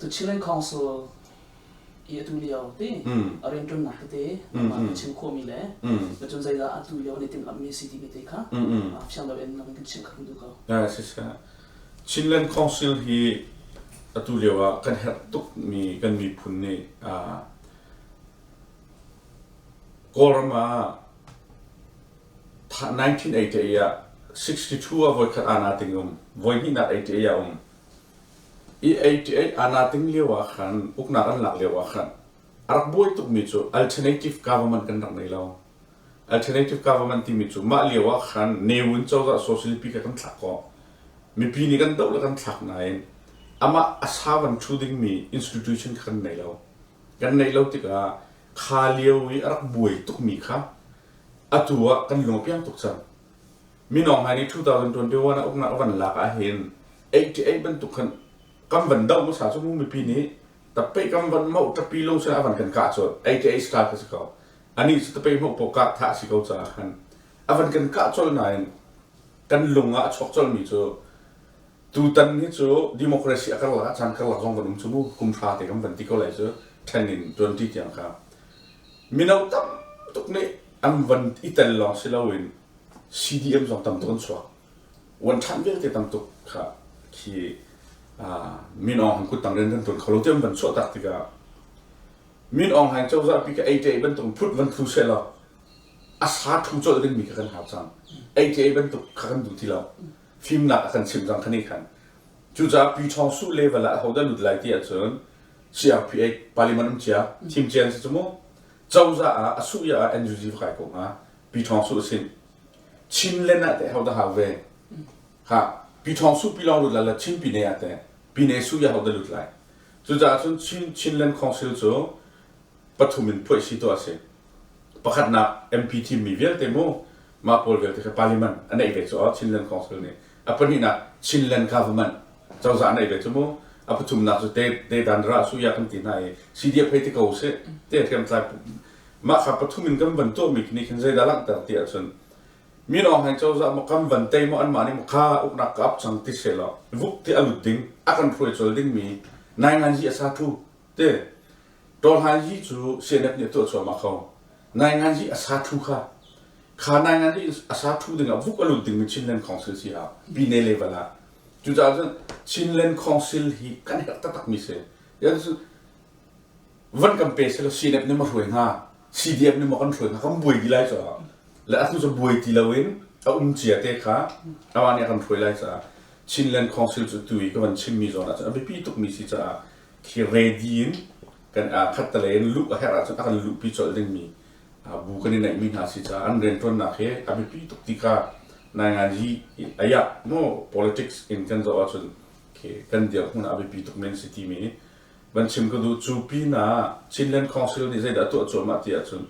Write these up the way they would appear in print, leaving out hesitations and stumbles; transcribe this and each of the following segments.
Atu Chinland Council i atu lio ti a rianṭuannak tete nangmah na chim khawhmi le cun zeidah atu lio an i timhlamhmi si timi te kha fiang deuh in na kan chimh kha kan duh ko. Siseh. Chinland Council hi atu lio ah kan herh tukmi kan miphun nih Kawlram ah 1988 ah 62 ah voikhat aa ting um, voihnihnak 88 ah um. I 88 aa ting lio ah khan uknak an lak lio ah khan a rak buai tukmi cu alternative government kan rak nei lo. Alternative government timi cu mah lio ah khan Ne Win cozah socialist pi kha kan thlak khawh. Mipi nih kan doh le kan thlak nain amah a sa van ṭhu dingmi institution kha kan nei lo. Kan neih lo tikah kha lio i a rak buai tukmi kha atu ah kan lung a piang tuk cang. Min Aung Hlaing nih 2021 ah uknak a van lak ahhin 88 bantuk khan kan van doh hmasa cu mu mipi nih tappei kan van moh ṭapi lo sin a van kan kah colh 88 style kha si ko. Anih cu tapei hmoh paoh kah thah si ko caah khan a van kan kah colh nain kan lung ah a chuak colhmi cu tutan hi cu democracy a karlak ah caan karlak zong van um cu mu kum hra te kan van ti ko lai cu 10 in 20 tiang kha mino tam tuk nih an van i tel lawng si loin CDM zong tam tuk an chuak. Uan ṭhan vialte tam tuk kha khi Min Aung Hlaing kuttang rian kan ṭuan kho lo ti an van chuah tak tikah Min Aung Hlaing cozah pi ka ei ṭe bantuk phut van thlu seh law a sa ṭhu colh dingmi kha kan hau cang. Ei ṭe bantuk kha kan duh ti lo. Fimnak a kan chimh cang khani khan. Cucaah Pi Ṭhawng Su level ah hodah lut lai ti ahcun CRPH parliament um cia thim cia an si cu mu. Cozah ah a su ah NUG va kai ko hnga. Pi Ṭhawng Su a si. Chinland ah teh hodah hau ve? Ha, Pi Ṭhawng Su pi lawng lut lai le Chin Pine ah teh Pine Su ya hodah lut lai? Cucaah cun Chin Chinland Council cu pathum in phuaih si tuah a si. Pakhatnak MP thimmi vialte mu mah pawl vialte kha parliament a neih ve cu Chinland Council nih. A pahnihnak Chinland government cozah a neih ve cu mu. A pathumnak cu te te dan ra su ya kan ti hna i CDF hei ti ko sih te hriamtlai Mah kha pathum in kan van tuahmi nih khin zeidah langhter ti ahcun Min Aung Hlaing cozah maw kan van tei maw anmah nih maw kha uknak ka ap cang ti sehlaw vuk ti a lut ding a kan hruai colh dingmi nainganzi a sa thu te Tawlhanzi cu CNF nih a tuah cuahmah kho nainganzi a sa thu kha kha nainganzi a sa thu dingah vuk a lut dingmi Chinland Council si hau pine level ah cucaah cun Chinland Council hi kan herh taktakmi si Van kan pe selaw CNF nih maw hruai hnga, CDF nih maw kan hruai hnga, kan buai dih lai caah le atu cu buai ti loin a um cia te kha amah nih a kan hruai lai caah Chinland Council cu tu i ka van chimmi zawn ahcun a biapi tukmi si caah khi ready in kan khattelei in luh a herh ahcun a kan luhpi colh dingmi bu kan i neihmi hna si caah an rianṭuannak hi a biapi tuk ti kha nainganzi ayah mu politics in kan zoh ahcun khi kan dirhmun a biapi tuk men si timi Van chim ka duh. Cu pinah Chinland Council nih zeidah a tuah cuahmah ti ahcun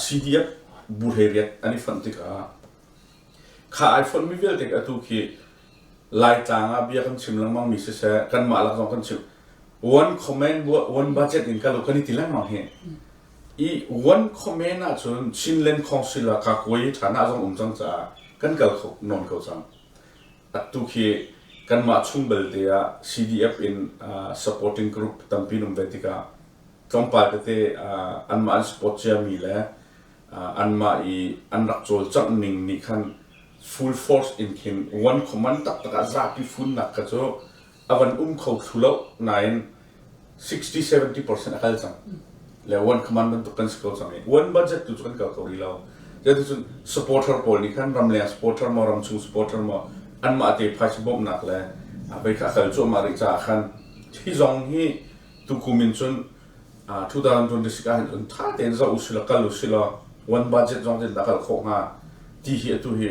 CDF bu hleiriat an i fonh tikah kha ai fonhmi vialte atu khi Laitlang ah bia kan chim lengmang mi siseh kanmah lak zong kan chim one comment one budget in kal kan i ti lengmang hi i one comment ahcun Chinland Council ah kakuai ṭhan ah zong um cang caah kan kal kho nawn ko cang. Atu khi kanmah chung belte ah CDF in supporting group tampi an um ve tikah tlawmpal tete anmah an support ciami le anmah i an rak cawlcangh ning nih khan full force in khin one command taktak ah zapi funnak kha cu a van um kho thlu lo nain 60-70% a kal cang. Le one command bantuk kan si ko cang i one budget tu cu kan kal ko rih lo. Zeticun supporter pawl nih khan ramleng supporter maw ramchung supporter maw anmah te phaisa bawmhnak le vei kha a kal cuahmah rih caah khan hi zong hi tukum in cun 2026 ah hin cun tha tein zoh usih law kal usih law one budget zong tin dah kal khawh hnga ti hi atu hi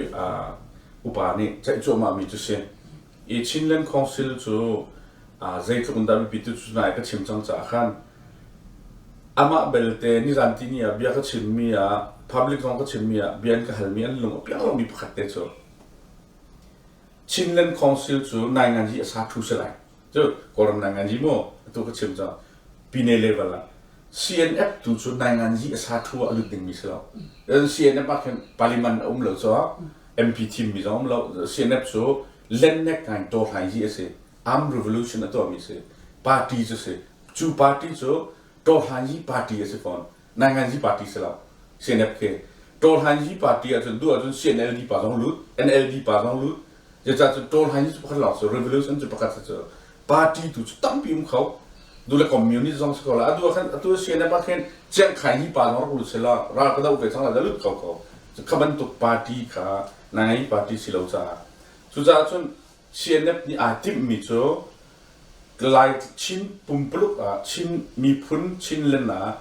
upa nih ceih cuahmah mi cu si. I Chinland Council cu zeitluk in dah biapi tu cu nai ka chim cang caah khan amah belte nizan tini ah bia ka chimmi ah public zong ka chimmi ah bia an ka halmi an lung a piang lomi pakhat te cu Chinland Council cu nainganzi a sa thu si lai cu Kawlram nainganzi mu atu ka chim cang pine level ah CNF tu cu nainganzi a sa thu ah a lut dingmi si lo CNF ah khin parliament a um lo cu MP thimmi zong um lo. CNF cu lennek ngai tawhlai hi a si. Armed revolution a tuahmi si. Party cu si. Cu party cu Tawhlanyi party a si fawn. Nainganzi party si lo. CNF khi. Tawhlanyi party ahcun duh ahcun CNLD pa zong lut, NLD pa zong lut. Zeicah cun Tawhlanyi cu pakhat lawng si, revolution cu pakhat si cu. Party tu cu tampi um kho. Du le communist zong si ko la. Atu ah khan atu CNF ah khin Chiangkhai pa zong rak lut sila ral ka do ve cang la da lut kho ko. Kha bantuk party kha Nainganyi party si lo caah. Cucaah cun CNF nih aa timhmi cu Lai Chin pumpuluk ah Chin miphun Chinland ah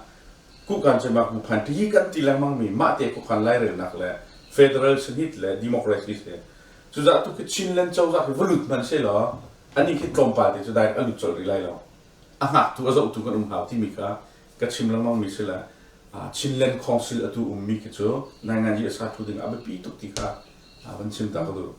kukan cemak muphan ti kan ti lengmang mi mah te khuakhan lairelnak le federal sanit le democracy si. Cucaah tu khi Chinland cozah khi va lut hmanh se law ani khi tlawmpal te cu direct a lut colh rih lai lo. A hngaktu a zohtu kan um hau timi kha ka chim lengmang mi si le Chinland Council atu ummi khi cu nainganzi a sa thu ding a biapi tuk ti kha van chim ta ka duh.